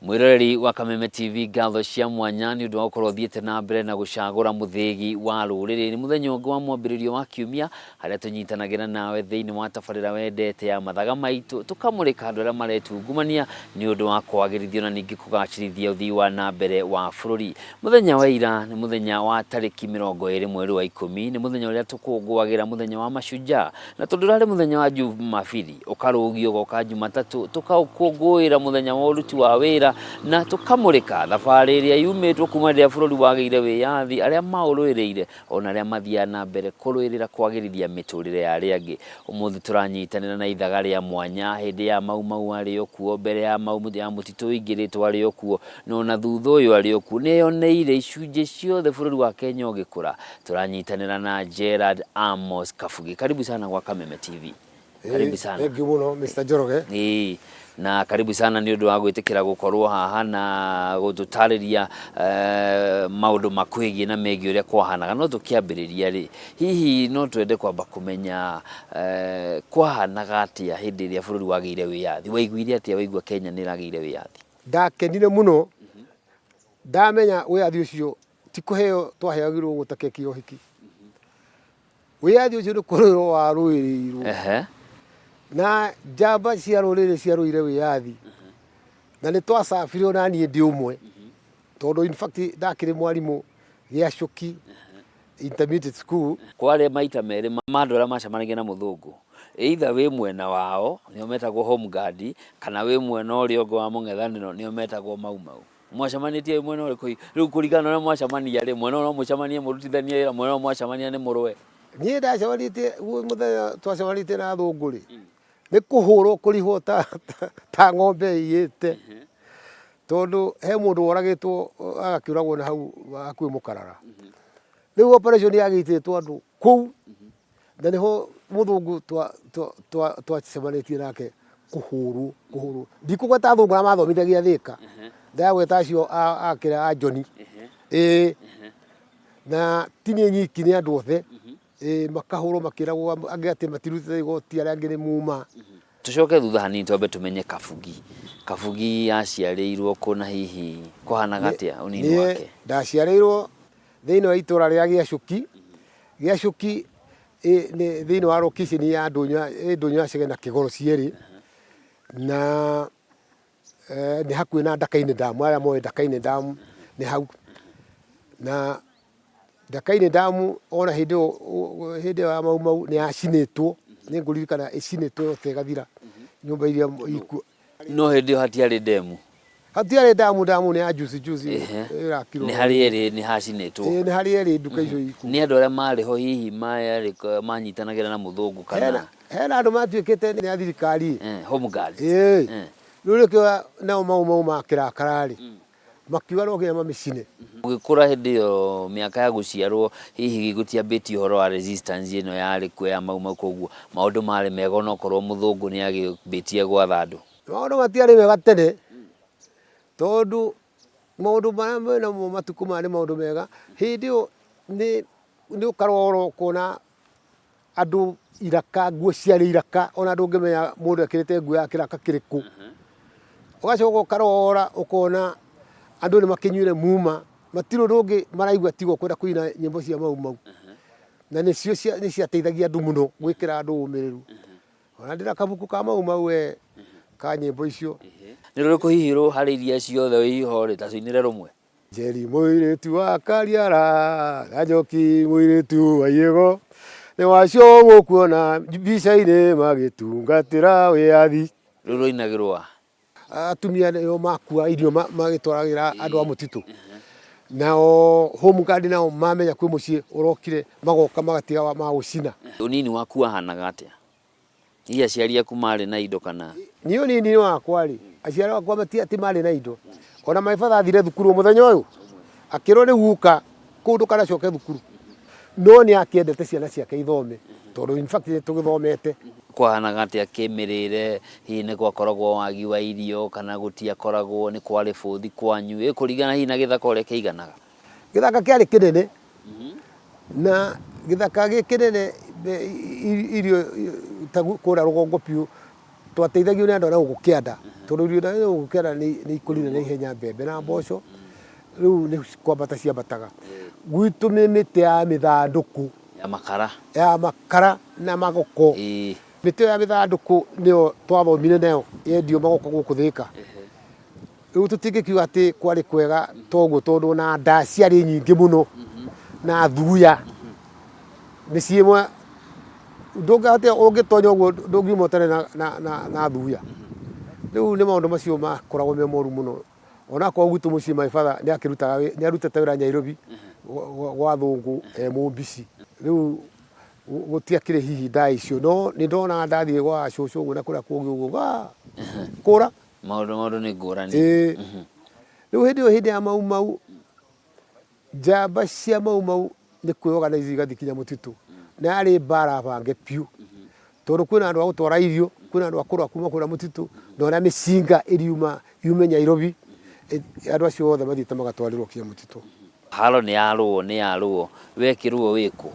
Mwĩroreri wa Kameme TV, ngatho cia mwanya nĩ ũndũ wa gũkorwo ũthiĩte na mbere na gũcagũra mũthĩgi wa rũrĩrĩ. Nĩ mũthenya ũngĩ wa mwambĩrĩrio wa kiumia harĩa tũnyitanagĩra nawe thĩinĩ wa tabarĩra wendete ya mathaga maitũ, tũkamũrĩka andũ arĩa maretungumania nĩ ũndũ wa kwagĩrithia na ningĩ kũgacĩrithia ũthii wa na mbere wa bũrũri. Mũthenya wa ira nĩ mũthenya wa tarĩki 20 mweri wa 10, nĩ mũthenya ũrĩa tũkũngũagĩra mũthenya wa mashujaa, na tondũ ũrarĩ mũthenya wa Jumabiri ũkarũgio ũgoka Jumatatũ, tũkaũkũngũĩra mũthenya wa ũruti wa wĩra na tũkamũrĩka thabarĩ ĩrĩa yumĩtwo kuma rĩrĩa bũrũri wagĩire wĩyathi, arĩa maũrũĩrĩire ona arĩa mathiaga na mbere kũrũĩrĩra kwagĩrithia mĩtũrĩre ya arĩa angĩ. Ũmũthĩ tũranyitanĩra na ithaga rĩa mwanya, hĩndĩ ya Mau Mau arĩ o kuo, mbere ya Mau ya mũtitũ ũingĩrĩtwo arĩ o kuo, na ona thutha ũyũ arĩ o kuo. Nĩ eyoneire icunjĩ ciothe bũrũri wa Kenya ũgĩkũra. Tũranyitanĩra na Gerald Amos Kabugi. Karibu sana gwa Kameme TV. Karibu sana. Thank you mũno Mr. Njoroge. Ĩĩ, na karibu sana nĩ ũndũ wa gwĩtĩkĩra gũkorwo haha na gũtũtarĩria maũndũ makwĩgiĩ na megiĩ ũrĩa kwahanaga. No tũkĩambĩrĩria rĩ, hihi no twende kwamba kũmenya kwahanaga atĩa hĩndĩ ĩrĩa bũrũri wagĩire wĩyathi? Waiguire atĩa waigua Kenya nĩ ĩragĩire wĩyathi? Ndakenire mũno ndamenya wĩyathi ũcio ti kũheo twaheagirwo ũguo ta keki ya ũhiki. Wĩyathi ũcio nĩ kũrũĩrwo warũĩrĩirwo. Na njamba cia rũrĩrĩ ciarũire wĩyathi. Na nĩ twacabire ona niĩ ndĩ ũmwe. Tondũ in fact ndakĩrĩ mwarimũ Gĩacũki Intermediate School. Kwarĩ maita merĩ ma andũ arĩa macemanagia na mũthũngũ. Either wĩ mwena wao, nĩo metagwo home guard, kana wĩ mwena ũrĩa ũngĩ wa mũng'ethanĩro, nĩo metagwo mau mau. Mwacemanĩtie wĩ mwena ũrĩkũ? Rĩu kũringana na ũrĩa mwacemania rĩ, mwena ũyũ no mũcemanie mũrutithanie wĩra, mwena ũyũ mwacemania nĩ mũrũe. Niĩ ndacemanĩtie mũthenya twacemanĩtie na athũngũ rĩ, nĩ kũhũrwo kũrihwo ta, ta, ta ng'ombe ĩiyĩte, tondũ he mũndũ woragĩtwo agakĩũragwo na hau hakuhĩ mũkarara. Rĩu operation yagĩitĩtwo andũ kũu na nĩho mũthũngũ twacemanĩtie nake kũhũrwo kũhũrwo. Ndikũgweta athũngũ arĩa mathomithagia Thĩka, ndĩragweta acio a kĩrĩa a John. Ĩĩ, na ti niĩ nyiki nĩ andũ othe. Ĩĩ makahũrwo makĩragwo angĩ atĩ matirutĩte igoti arĩa angĩ nĩ muma. Tũcoke thutha hanini twambe tũmenye Kabugi. Kabugi aciarĩirwo kũ na hihi kwahanaga atĩa ũnini Niĩ wake? ndaciarĩirwo thĩinĩ wa itũra rĩa Gĩacũki. Gĩacũki nĩ thĩinĩ wa location ya ndũnyũ ĩ ndũnyũ ya Chege na Kĩgoro cierĩ. Na nĩ hakuhĩ na Ndakainĩ Dam, arĩa moĩ Ndakainĩ Dam nĩ hau. Na Ndakainĩ Dam ona hĩndĩ ĩyo hĩndĩ ĩyo ya Mau Mau nĩ yacinĩtwo, nĩ ngũririkana ĩcinĩtwo yothe ĩgathira, nyũmba iria ikuo. No hĩndĩ ĩyo hatiarĩ ndemu? Hatiarĩ ndamu, ndamu nĩ ya juzi juzi ĩrakirwo. Nĩ harĩ ĩrĩ nĩ hacinĩtwo? Ĩĩ nĩ harĩ ĩrĩ nduka icio ikuo. Nĩ andũ arĩa marĩ ho hihi marĩ manyitanagĩra na mũthũngũ kana? Hena andũ matuĩkĩte nĩ a thirikari. Home guards. Ĩĩ. Rĩu nĩkĩo nao Mau Mau makĩrakara rĩ, makiuga no nginya mamĩcine. Ũgĩkũra hĩndĩ ĩyo mĩaka ya gũciarwo hihi gũtiambĩtie ũhoro wa resistance ĩno yarĩ kuo ya Mau Mau koguo maũndũ marĩ mega onokorwo mũthũngũ nĩ agĩambĩtie gwatha andũ? Maũndũ matiarĩ mega tene, tondũ maũndũ marĩa menamo matukũ maya nĩ maũndũ mega. Hĩndĩ ĩyo nĩ ũkarora ũkona andũ iraka, nguo ciarĩ iraka ona ndũngĩmenya mũndũ ekĩrĩte nguo ya kĩraka kĩrĩkũ. Ũgacoka ũkarora ũkona andũ nĩ makĩnyuire muma, matirĩ ũndũ ũngĩ maraigua tiga o kwenda kũina nyĩmbo cia Mau Mau. Na nĩcio nĩ ciateithagia andũ mũno gwĩkĩra andũ ũmĩrĩru. Ona ndĩna kabuku ka Mau Mau we ka nyĩmbo icio. Nĩ rũrĩkũ hihi harĩ iria ciothe wĩ ho rĩ, ta tũinĩre rũmwe. Njeri mũirĩtu wa Kariara na Njoki mũirĩtu wa Iĩgo nĩ wacio mũkuona mbica-inĩ magĩtungatĩra wĩyathi. Rũu rũinagĩrwo a? Atumia nĩo makua irio magĩtwaragĩra andũ a mũtitũ. Nao home guard nao mamenya kwĩ mũciĩ ũrokire magoka magatiga maũcina. Ũnini waku wahanaga atĩa? Hihi aciari aku marĩ na indo kana? Niĩ ũnini-inĩ wakwa rĩ, aciari akwa ti atĩ marĩ na indo. Ona my father athire thukuru o mũthenya ũyũ, akĩrwo rĩu uka kũu ndũkanacoke thukuru. No nĩ akĩendete ciana ciake ithome, tondũ in fact nĩ tũgĩthomete. Kwahanaga atĩa kĩmĩrĩre? Hihi nĩ gwakoragwo wagi wa irio kana gũtiakoragwo, nĩ kwarĩ bũthi kwanyu? Ĩ kũringana hihi na gĩthaka ũrĩa kĩaiganaga? Gĩthaka kĩarĩ kĩnene, na gĩthaka gĩ kĩnene irio ta kũrĩa rũgongo biũ, twateithagio nĩ andũ a na gũkũ kĩanda, Tondũ irio na ũkĩra nĩ ikũrire na ihenya mbembe na mboco, rĩu nĩ kwambata ciambataga. Gwitũ nĩ mĩtĩ ya mĩthandũkũ. Ya makara. Ya makara na magoko. Mĩtĩ ĩyo ya mĩthandũkũ nĩyo twathomire nayo yendio magoko gũkũ Thĩka. Rĩu tũtingĩkiuga atĩ kwarĩ kwega toguo tondũ ona nda ciarĩ nyingĩ mũno na thuya. Mĩciĩ ĩmwe ndũngĩhota ũngĩtonya ũguo ndũngiuma ũtarĩ na, na, na, na thuya. Rĩu nĩ maũndũ macio makoragwo me moru mũno. Onakorwo gwitũ mũciĩ my father nĩ akĩrutaga nĩ arutĩte wĩra Nyairobi gwa athũngũ e mũmbici. Rĩu gũtiakĩrĩ hihi ndaĩ icio no nĩ ndonaga ndathiĩ gwa cũcũ ũguo na kũrĩa kũngĩ ũguo kũra. Maũndũ maũndũ nĩ ngũrani. Ĩĩ. Rĩu hĩndĩ ĩyo hĩndĩ ya Mau Mau, njamba cia Mau Mau nĩ kwĩ organize igathiĩ kinya mũtitũ. Na yarĩ mbara bange biũ. Tondũ kwĩna andũ a gũtwara irio, kwĩna andũ a kũrũa kuma kũrĩa mũtitũ, na ũrĩa mĩcinga ĩriuma yume Nyairobi, andũ acio othe mathiĩte magatwarĩrwo kinya mũtitũ. Haro nĩ yarũo nĩ yarũo, wekĩrwo wĩ kũ?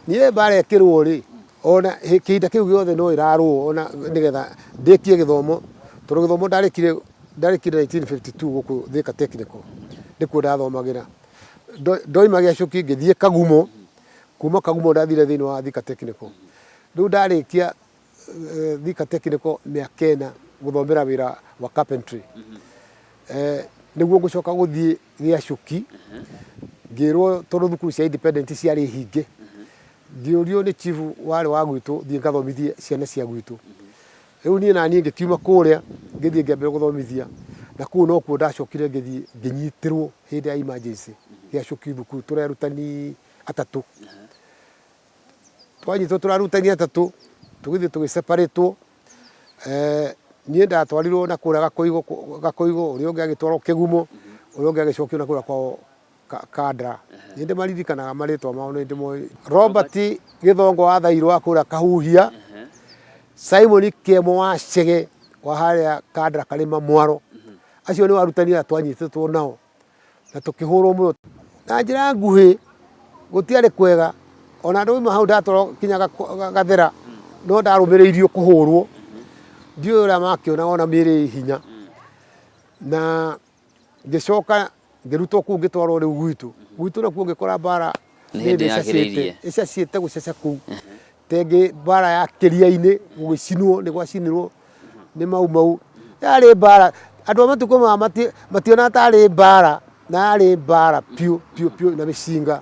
Niĩ mbara ĩkĩrũo rĩ, ona kĩhinda kĩu gĩothe no ĩrarũo ona nĩgetha ndĩkie gĩthomo, tondũ gĩthomo ndarĩkirie ndarĩkirie 1952 gũkũ Thika Technical, nĩkuo ndathomagĩra. Ndoima Gĩacũki ngĩthiĩ Kagumo, kuma Kagumo ndathire thĩinĩ wa Thika Technical. Rĩu ndarĩkia Thika Technical mĩaka ĩna gũthomera wĩra wa carpentry. Nĩguo ngũcoka gũthiĩ Gĩacũki, ngĩrwo tondũ thukuru cia independent ciarĩ hinge, ngĩũrio nĩ chief warĩ wa gwitũ thiĩ ngathomithie ciana cia gwitũ. Rĩu niĩ naniĩ ngĩkiuma kũrĩa ngĩthiĩ ngĩambĩrĩria gũthomithia na kũu nokuo ndacokire ngĩthiĩ ngĩnyitĩrwo hĩndĩ ya emergency Gĩacũki thukuru tũrĩ arutani atatũ. Twanyitwo tũrĩ arutani atatũ tũgĩthiĩ tũgĩ separate wo, niĩ ndatwarirwo na kũrĩa Gakũigũ, ũrĩa ũngĩ agĩtwarwo Kĩgumo, ũrĩa ũngĩ agĩcokio na kũrĩa kwao Kandara. Nĩ ndĩmaririkanaga marĩtwa mao nĩ ndĩmoĩ. Robert Gĩthongo wa Thairũ wa kũrĩa Kahuhia, Simon Kĩemo wa Chege wa harĩa Kandara Karĩma Mwaro. Acio nĩo arutani arĩa twanyitĩtwo nao na tũkĩhũrwo mũno. Na njĩra nguhĩ gũtiarĩ kwega ona ndauma hau ndatwarwo nginya Gathera no ndarũmĩrĩirio kũhũrwo. Ndiũĩ ũrĩa makĩonaga ona mĩĩrĩ ĩ hinya. Na ngĩcoka ngĩrutwo kũu ngĩtwarwo rĩu gwitũ. Gwitũ nakuo ngĩkora mbara Nĩ hĩndĩ yakĩrĩirie. ĩcacĩte gũcaca kũu. Tengĩ mbara ya kĩria-inĩ gũgĩcinwo nĩ gwacinirwo nĩ Mau Mau. Yarĩ mbara, andũ a matukũ maya mationaga tarĩ mbara na yarĩ mbara biũ biũ biũ na mĩcinga.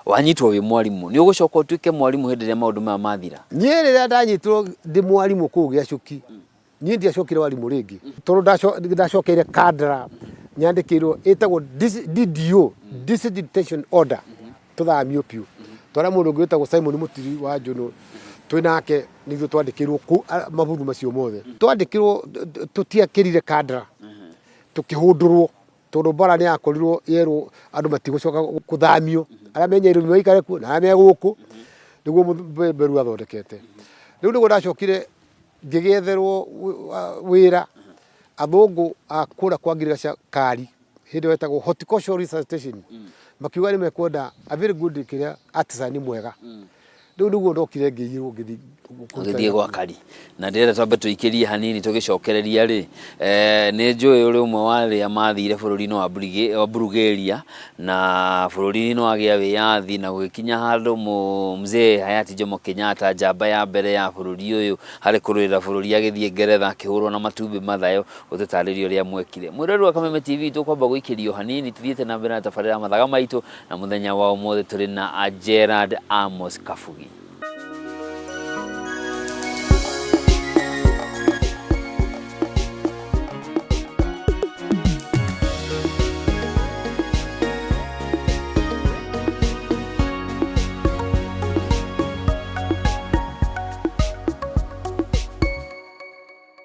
Wanyitwo wĩ mwarimũ, nĩ ũgũcoka ũtuĩke mwarimũ hĩndĩ ĩrĩa maũndũ maya mathira? Niĩ rĩrĩa ndanyitirwo ndĩ mwarimũ kũu Gĩacũki, Niĩ ndiacokire warimũ rĩngĩ tondũ ndacokeire kandara nyandĩkĩirwo ĩtagwo DDO, District Detention Order, tũthamio biũ. Twarĩ mũndũ ũngĩ wĩtagwo Simon Mũtiri wa Njũnũ twĩ nake nĩ ithuĩ twandĩkĩirwo mabuthu macio mothe. Twandĩkĩirwo tũtiakĩrire kandara tũkĩhũndũrwo tondũ mbara nĩ yakorirwo yerwo andũ matigũcoka kũthamio, arĩa me Nyairobi maikare kuo na arĩa me gũkũ, nĩguo Mberu athondekete. Rĩu nĩguo ndacokire Ngĩgĩetherwo wĩra athũngũ a kũrĩa kwa ngirigaca Kari, hĩndĩ ĩyo yetagwo Horticultural Research Station, makiuga nĩ mekwenda a very good kĩrĩa artisan mwega. Rĩu nĩguo ndokire ngĩiyĩrwo ngĩthiĩ kũruta Ũgĩthiĩ wĩra gwa kũu. Kari. Na ndĩrenda twambe tũikĩrie hanini tũgĩcokereria rĩ, nĩ njũĩ ũrĩ ũmwe wa arĩa mathire bũrũri-inĩ wa Bulgaria na bũrũri nĩ wagĩa wĩyathi na gũgĩkinya handũ mzee hayati Jomo Kenyatta njamba ya mbere ya bũrũri ũyũ harĩ kũrũĩrĩra bũrũri agĩthiĩ Ngeretha akĩhũrwo na matumbĩ mathayo ũtũtarĩrie ũrĩa mwekire. Mwĩroreri wa Kameme TV tũkwamba gũikĩrio hanini tũthiĩte na mbere na tabarĩra ya mathaga maitũ na mũthenya wa ũmũthĩ tũrĩ na Gerald Amos Kabugi.